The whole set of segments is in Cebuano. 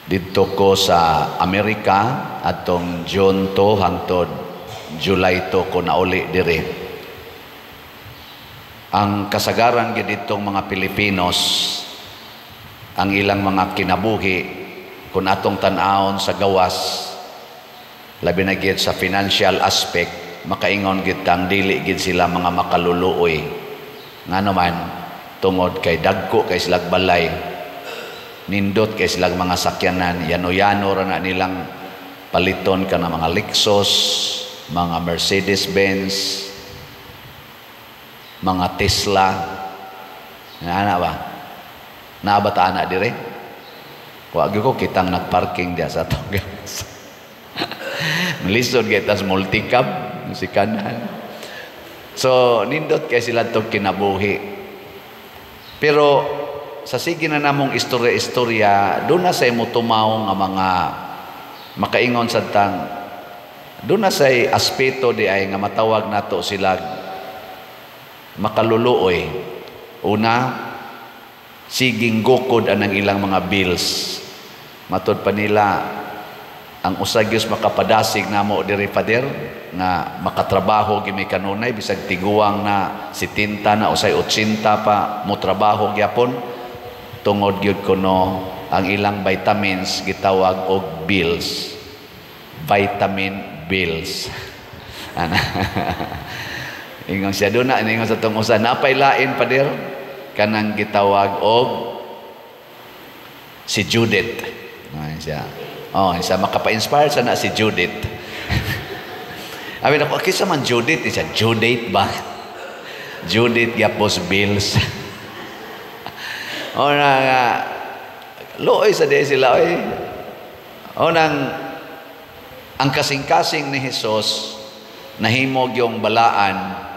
Didto ko sa Amerika atong June 2 hangtod July 2 ko nauli diri. Ang kasagaran gyud ditong mga Pilipinos, ang ilang mga kinabuhi kung atong tan-awon sa gawas, labi na gyud sa financial aspect, makaingon gyud tang dili gyud sila mga makaluluoy. Ngano man, tungod kay dagko kay silag balay, nindot kay silag mga sakyanan, yano-yano ra na nilang paliton ka na mga Lexus, mga Mercedes-Benz, mga Tesla. Ana ba? Naa ba ta ana dire? Wa gyud ko kitang nagparking diya sa atong gawas. Lisod kay tas multicab si kanan. So nindot kay sila tong kinabuhi. Pero sa sige na namong istorya-istorya, doon na say motumaw nga mga makaingon sa tang doon na say aspeto di ay nga matawag nato sila makaluluoy. Una, siging gukod anang ilang mga bills. Matod pa nila, ang usa gyud makapadasig namo diri, Father, nga makatrabaho gimi kanunay bisag tiguang na 70 na, usay 80 pa mo trabaho gyapon, tungod gyud kuno ang ilang vitamins gitawag og bills, vitamin bills. Ana, ingon siya doon na, ingon sa tong usa napay lain, Pader, kanang gitawag og si Judith. Ay, siya. Oh, siya makapa-inspire sa na si Judith. Abi nako, kinsa man Judith? Siya, Judith ba? Judith gyapos bills. O na nga, luoy sa di sila oy. O nang ang kasing-kasing ni Jesus nahimog yung balaan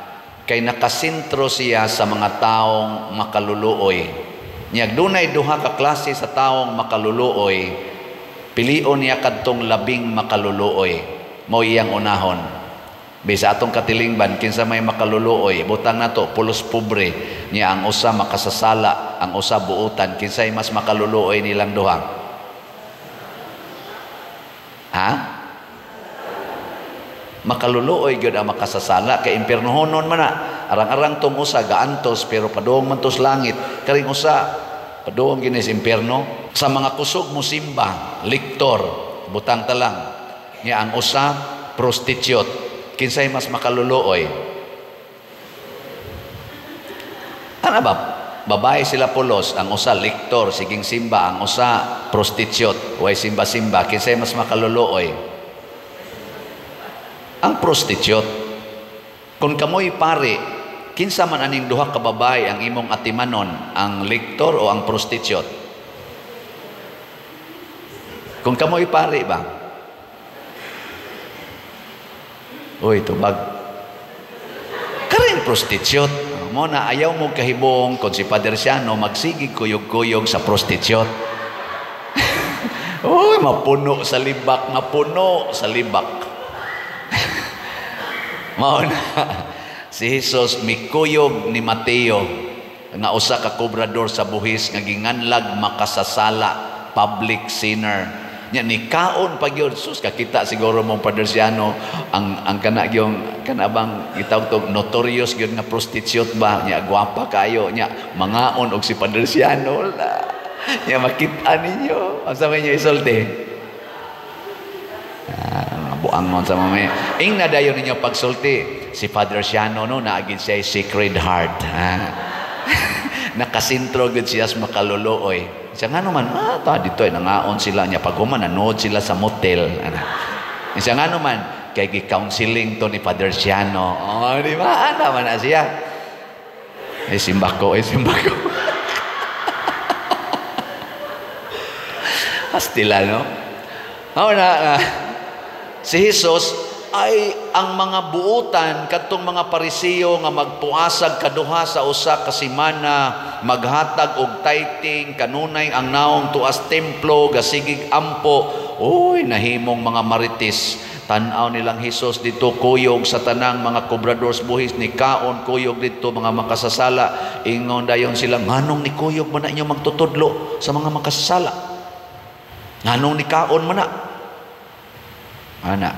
kay nakasentro siya sa mga taong makaluluoy. Nya dunay duha ka klase sa taong makaluluoy, pilion niya kadtong labing makaluluoy. Mao iyang unahon. Bisa atong katilingban, kinsa may makaluluoy, butang nato pulos pobre, niya ang usa makasasala, ang usa buutan, kinsay mas makaluluoy nilang duha? Ha? Makaluluoy gyud ang makasasala kay impiernohonon man na. Arang-arang tong usa gaantos pero padung man tos langit. Karing usa padung gini sa impierno. Sa mga kusog mo simba, liktor, butang talang. Nya ang usa prostitute. Kinsay mas makaluluoy? Ano ba? Babae sila pulos, ang usa liktor, siging simba, ang usa prostitute, way simba-simba. Kinsay mas makaluluoy? Ang prostitute. Kung kamoy pare, kinsa man aning duha ka babae ang imong atimanon, ang liktor o ang prostitute? Kung kamoy pare ba? Uy, tubag. Karing prostitute. Mo na ayaw mo kahibong kung si Father Siano magsigig kuyog-kuyog sa prostitute. Uy, mapuno sa libak, mapuno sa libak. Mao na si Jesus mikuyog ni Mateo nga usa ka kobrador sa buhis nga ginganlag makasasala, public sinner. Nya ni kaon pa gyud, sus, kakita siguro mong Father Siano ang kana gyung kana bang gitawag tog notorious gyud nga prostitute ba, nya gwapa kayo, nya mangaon og si Father Siano la. Nya makita ninyo unsa may inyo isulti? Buangon sa mga ing na dayon ninyo pagsulti si Father Siano no naagid siya Sacred Heart. Ha? Nakasintro gid siya sa makaluluoy. Siya nga naman, ta dito ay nangaon sila niya pag human nanood sila sa motel. Ana. Siya nga naman kay gi-counseling to ni Father Siano. Oh, di ba? Ana man na siya. Ay simbako, ay simbako. Hastila no. Oh, na si Jesus ay ang mga buutan kadtong mga Parisiyo nga magpuasag kaduha sa usa ka semana, maghatag og tithing kanunay ang naong tuas templo, gasigig ampo. Uy, nahimong mga marites. Tan-aw nilang Hesus dito kuyog sa tanang mga kobradors buhis, ni kaon kuyog dito mga makasasala. Ingon dayon sila, nganong ni kuyog man na inyo magtutudlo sa mga makasasala? Nganong nikaon man na? Ana.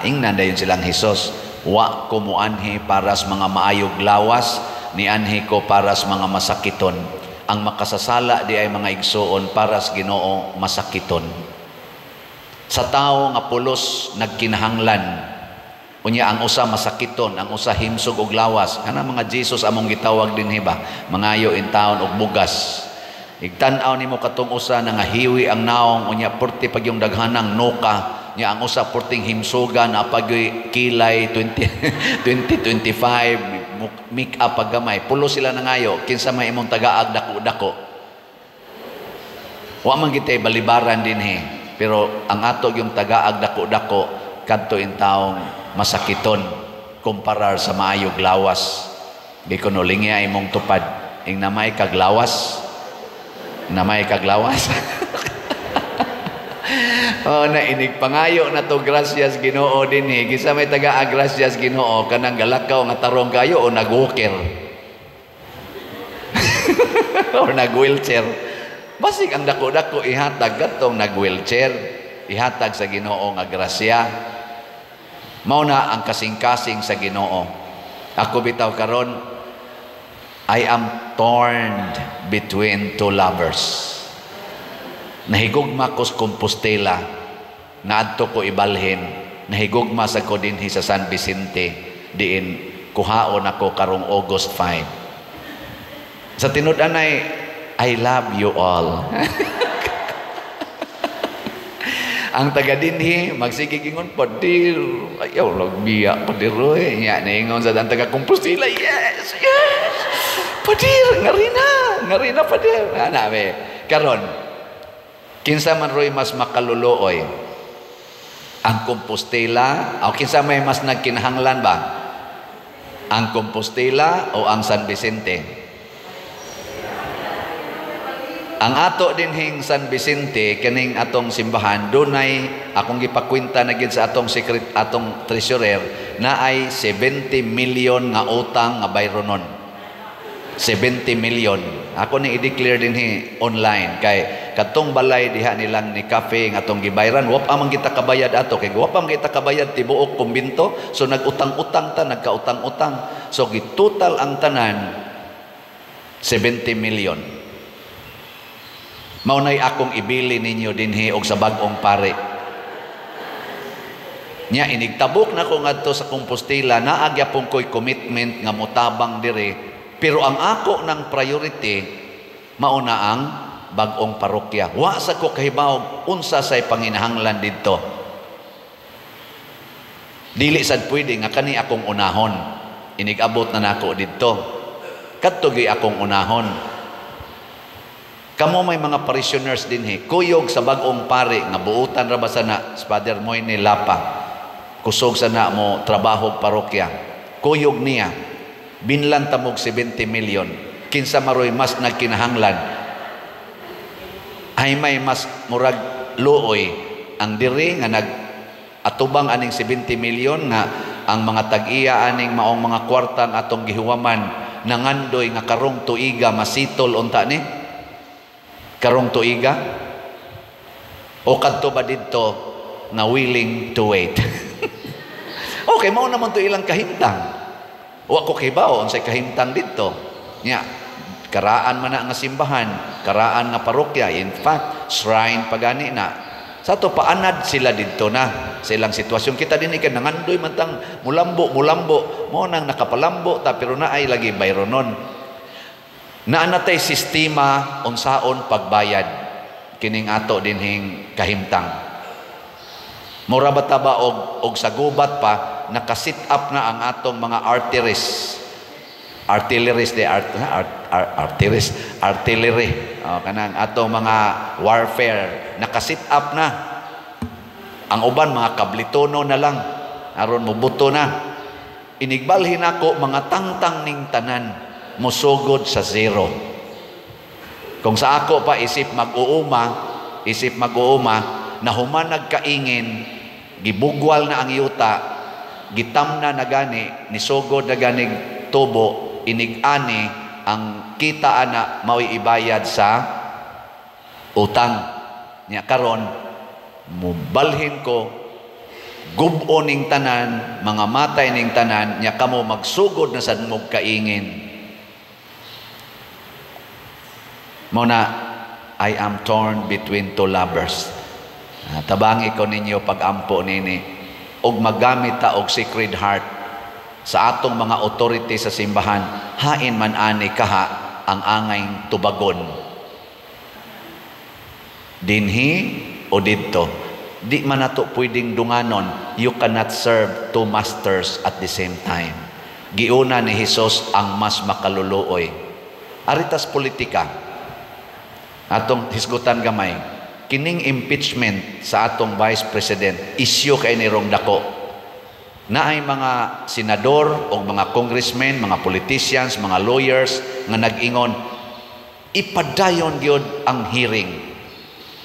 Ingnan dayon silang Hesus, "Wa ko muanhi para sa mga maayog lawas, nianhi ko para sa mga masakiton." Ang makasasala di ay, mga igsuon, para sa Ginoo masakiton. Sa tao nga pulos nagkinahanglan, unya ang usa masakiton, ang usa himsog og lawas. Kana mga Jesus among gitawag dinhi ba, mangayo in taon og bugas. Igtan-aw nimo katong usa na nga hiwi ang naong, unya purti pag yung daghanang nuka nya. Ang usa purting himsuga na pagyoy kilay 20 2025, make up pag gamay. Pulo sila nangayo. Kinsa may imong tagaag dako-dako? Wa man gitay balibaran dinhi, pero ang ato yung tagaag dako-dako kadto in taong masakiton kumparar sa maayog lawas. Di ko no lingya imong tupad, ing namay kag lawas, namay kag lawas. Oh, na inig pangayo na to gracias Ginoo dinhi. Kinsa may taga gracias Ginoo, kanang galakaw nga tarong kayo o nag-walker or nag-wheelchair? Basig ang dako-dako ihatag katong nag-wheelchair, ihatag sa Ginoo nga grasya. Mao na ang kasing-kasing sa Ginoo. Ako bitaw karon, I am torn between two lovers. Nahigugma ko sa Compostela, naadto ko ibalhin, nahigugma sa ko dinhi sa San Vicente, diin kuhaon ako karong August 5. Sa tinud-anay, I love you all. Ang taga dinhi magsige ingon, "Padir, ayaw lagbiya, padir oy." Nya niingon sa ang taga Compostela, "Yes, yes. Padir, ngarina, ngarina padir." Ana be. Karon, kinsa man roy mas makaluluoy? Ang Compostela o kinsa may mas nagkinahanglan ba? Ang Compostela o ang San Vicente? Ang ato dinhing San Vicente, kining atong simbahan, dunay akong gipakwenta na gid sa atong secret, atong treasurer, na ay 70 million nga utang nga bayronon. 70 million. Ako ni i-declare dinhi online kay kadtong balay diha nilang ni cafe nga atong gibayran, wa pa man kita kabayad ato, kay wa pa man kita kabayad tibuok kumbinto, so nagutang-utang ta, nagkautang-utang. So gitotal ang tanan 70 million. Mao nay akong ibili ninyo dinhi og sa bag-ong pare. Nya inigtabok na ko ngadto sa Compostela, naa gyapon ko'y commitment nga motabang dire, pero ang ako ng priority mao na ang bag-ong parokya. Wa sa ko kahibaw unsa say panginahanglan didto. Dili sad pwede nga kani akong unahon. Inig-abot na nako didto. Kadto gyud akong unahon. Kamo may mga parishioners dinhi, kuyog sa bag-ong pare nga buutan ra ba sana si Father Moine Lapa. Kusog sana mo trabaho parokya. Kuyog niya. Binlan tamog 70 million. Kinsa maroy mas nagkinahanglan? Ay may mas murag luoy ang diri nga nag atubang aning 70 million nga ang mga tag-iya aning maong mga kwartang atong gihuwaman nangandoy nga karong tuiga masitol unta ni? Karong tuiga? O kadto ba didto nga willing to wait? Okay, mao naman to ilang kahimtang. Wa ko kibaw unsay kahimtang didto. Nya, karaan man na nga simbahan, karaan nga parokya, in fact, shrine pa gani na. Sa to paanad sila didto na sa ilang sitwasyon. Kita din kay nangandoy man tang mulambo, mulambo, mo nang nakapalambo ta, pero naay lagi bayronon. Naa natay sistema unsaon pagbayad kining ato dinhing kahimtang. Mura ba ta ba og sa gubat pa naka-set up na ang atong mga arteries. Artilleries de art, art, art, artilleries, artillery. Oh, kanang atong mga warfare naka-set up na. Ang uban mga kablitono na lang aron mobuto na. Inigbalhin ako mga tangtang ning tanan mosugod sa zero. Kung sa ako pa isip mag-uuma, nahuman nagkaingin, gibugwal na ang yuta, gitam na na gani, nisugod na gani tubo, inig-ani, ang kita ana mao'y ibayad sa utang. Nya karon mubalhin ko, gub-on ning tanan, mga matay ning tanan, nya kamo magsugod na sad mo kaingin. Mao na, I am torn between two lovers. Tabangi ko ninyo pag-ampo nini og magamit ta og Sacred Heart sa atong mga authority sa simbahan, hain man ani kaha ang angay tubagon, dinhi o didto? Di man nato pwedeng dunganon. You cannot serve two masters at the same time. Giuna ni Hesus ang mas makaluluoy. Aritas politika, atong hisgutan gamay kining impeachment sa atong Vice President. Isyu kay ni rong dako. Naay mga senador o mga congressmen, mga politicians, mga lawyers nga nag-ingon ipadayon gyud ang hearing.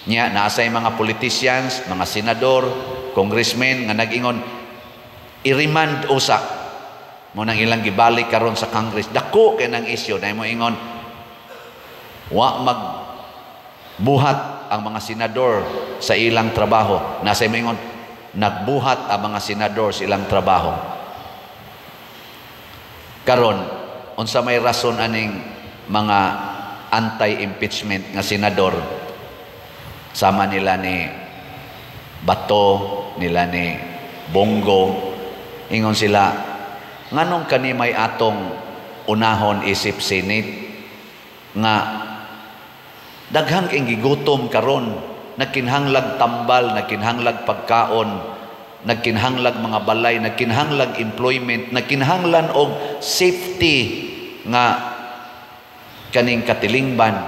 Nya naasay mga politicians, mga senador, congressmen nga nag-ingon i-remand usa. Mo nang ilang gibalik karon sa Congress. Dako kay nang isyu na mo ingon wa mag buhat ang mga senador sa ilang trabaho. Nasa mo ingon nagbuhat ang mga senador sa ilang trabaho. Karon, unsa may rason aning mga anti-impeachment nga senador, sama nila ni Bato, nila ni Bong Go? Ingon sila, nganong kani may atong unahon isip Senate nga daghan kay gigutom karon, nagkinhanglag tambal, nagkinhanglag pagkaon, nagkinhanglag mga balay, nagkinhanglag employment, nagkinhanglan og safety nga kaning katilingban?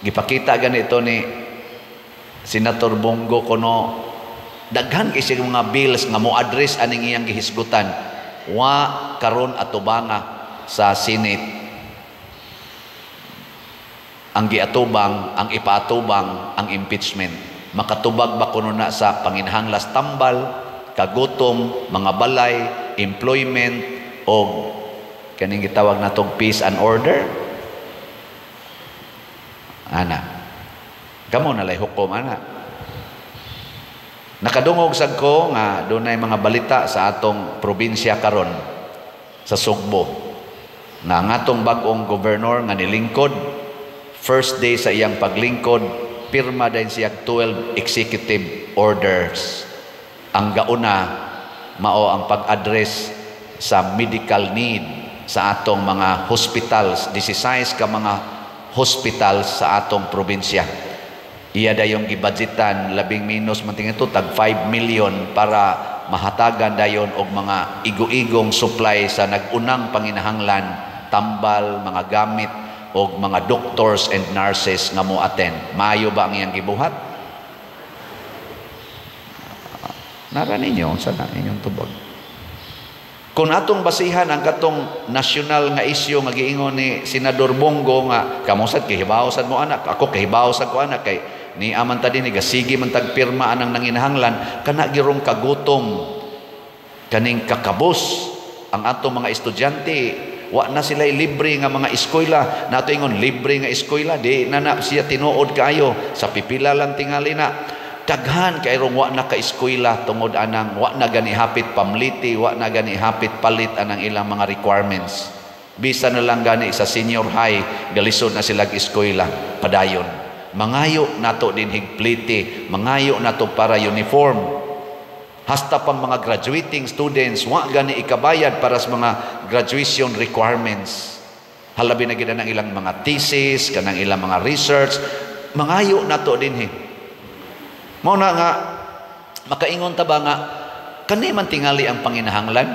Gipakita ganito ni Senator Bong Go kuno daghan kay siya mga bills nga mo address aning iyang gihisgutan. Wa karon atubanga sa Senate. Ang giatubang, ang ipaatubang ang impeachment. Makatubag ba kuno na sa panginhanglas tambal, kagutom, mga balay, employment o kaning gitawag natong peace and order? Ana. Kamo na lay hukom ana. Nakadungog sad ko nga dunay mga balita sa atong probinsya karon sa Sugbo nga ang atong bag-ong governor nga nilingkod, first day sa iyang paglingkod, pirma din siya 12 executive orders. Ang gauna mao ang pag-address sa medical need sa atong mga hospitals, 16 ka mga hospitals sa atong probinsya. Iya dayong gibudgetan labing minus man tingin tag 5 million para mahatagan dayon og mga igo-igong supply sa nag-unang panginahanglan, tambal, mga gamit og mga doctors and nurses nga mo attend. Maayo ba ang iyang gibuhat? Nara ninyo unsa na inyong tubag? Kung atong basihan ang katong nasyonal nga isyu nga giingon ni Senador Bong Go nga kamo sad kahibaw sad mo anak, ako kahibaw sad ko anak, kay ni aman ta dinhi gasigi man tag pirma anang nanginahanglan kana girong kagutom, kaning kakabos ang atong mga estudyante. Wa na sila libre nga mga eskwela. Nato ingon libre nga eskwela, di na na siya tinuod kaayo, sa pipila lang tingali na. Daghan kay rong wa na ka eskwela tungod anang wa na gani hapit pamliti, wa na gani hapit palit anang ilang mga requirements. Bisan na lang gani sa senior high, galisod na sila eskwela padayon. Mangayo nato dinhig pliti, mangayo nato para uniform. Hasta pang mga graduating students wa gani ikabayad para sa mga graduation requirements. Halabi na gid ang ilang mga thesis, kanang ilang mga research, mangayo nato dinhi. Mao na nga makaingon ta ba nga kani man tingali ang panginahanglan?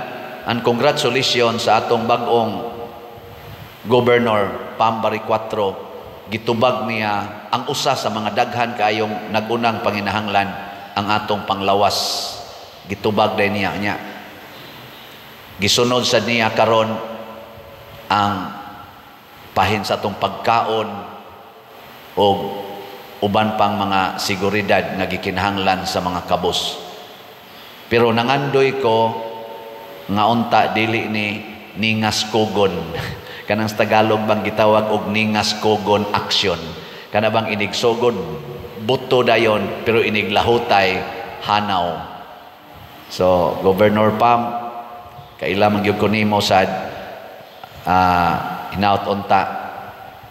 And congratulations sa atong bag-ong Governor Pam Baricuatro, gitubag niya ang usa sa mga daghan kaayong nagunang panginahanglan, ang atong panglawas. Gitubag din niya niya. Gisunod sad niya karon ang pahin sa atong pagkaon o uban pang mga seguridad nga gikinahanglan sa mga kabos. Pero nangandoy ko nga unta dili ni ningas kugon. Kanang sa Tagalog bang gitawag og ningas kugon action. Kana bang inigsugod Buto dayon, pero iniglahutay hanaw. So Governor Pam, kaila man gyud ko nimo sad, hinaut unta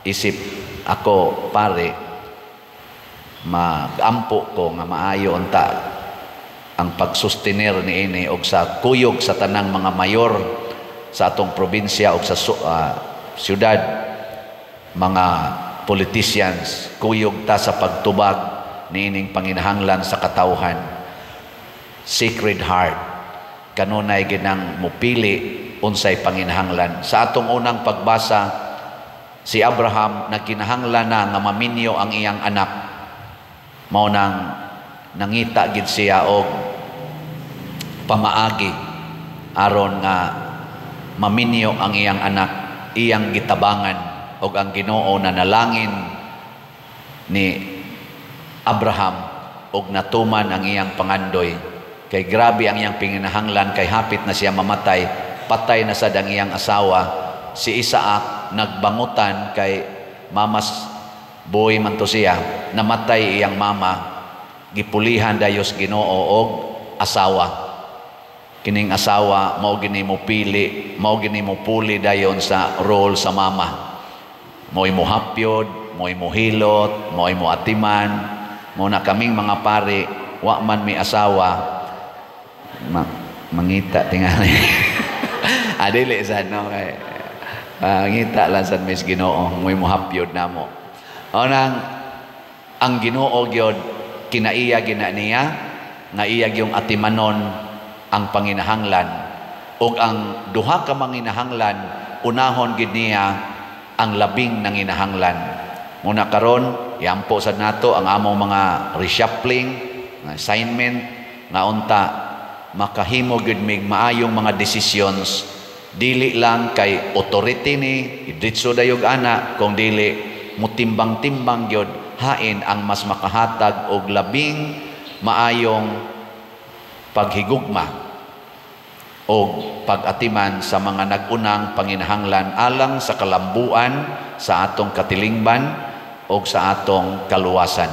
isip ako pare, magampo ko nga maayo unta ang pagsustenir niini og sa kuyog sa tanang mga mayor sa atong probinsya og sa syudad, mga politicians, kuyog ta sa pagtubag niining panginahanglan sa katawhan. Sacred Heart kanunay ginang mupili unsay panginahanglan. Sa atong unang pagbasa, si Abraham nagkinahanglan na nga maminyo ang iyang anak. Mao nang nangita gid siya og pamaagi aron nga maminyo ang iyang anak, iyang gitabangan, og ang Ginoo na nalangin ni Abraham og natuman ang iyang pangandoy. Kay grabe ang iyang pinginahanglan, kay hapit na siya mamatay, patay na sad ang iyang asawa. Si Isaac nagbangutan kay mama's boy man to siya. Namatay iyang mama, gipulihan dayos Ginoo og asawa. Kining asawa mao gini mo pili, mao gini mo puli dayon sa role sa mama. Mo'y mohapyod, mo'y mohilot, mo'y moatiman. Mo na kaming mga pare, wa man mi asawa, mangita tingali. Adili sad no, kay mangita lang sad mis Ginoo, mo'y mohapyod namo. O nang ang Ginoo gyud kinaiya gina niya nga iya gyung atimanon ang panginahanglan, ug ang duha ka manginahanglan unahon gid niya ang labing nanginahanglan. Muna karon iampo sad nato ang among mga reshuffling, assignment, nga unta makahimo gyud mig maayong mga decisions, dili lang kay authority ni idritso dayog ana, kung dili mutimbang-timbang gyud hain ang mas makahatag og labing maayong paghigugma o pag-atiman sa mga nag-unang panginahanglan alang sa kalambuan sa atong katilingban o sa atong kaluwasan.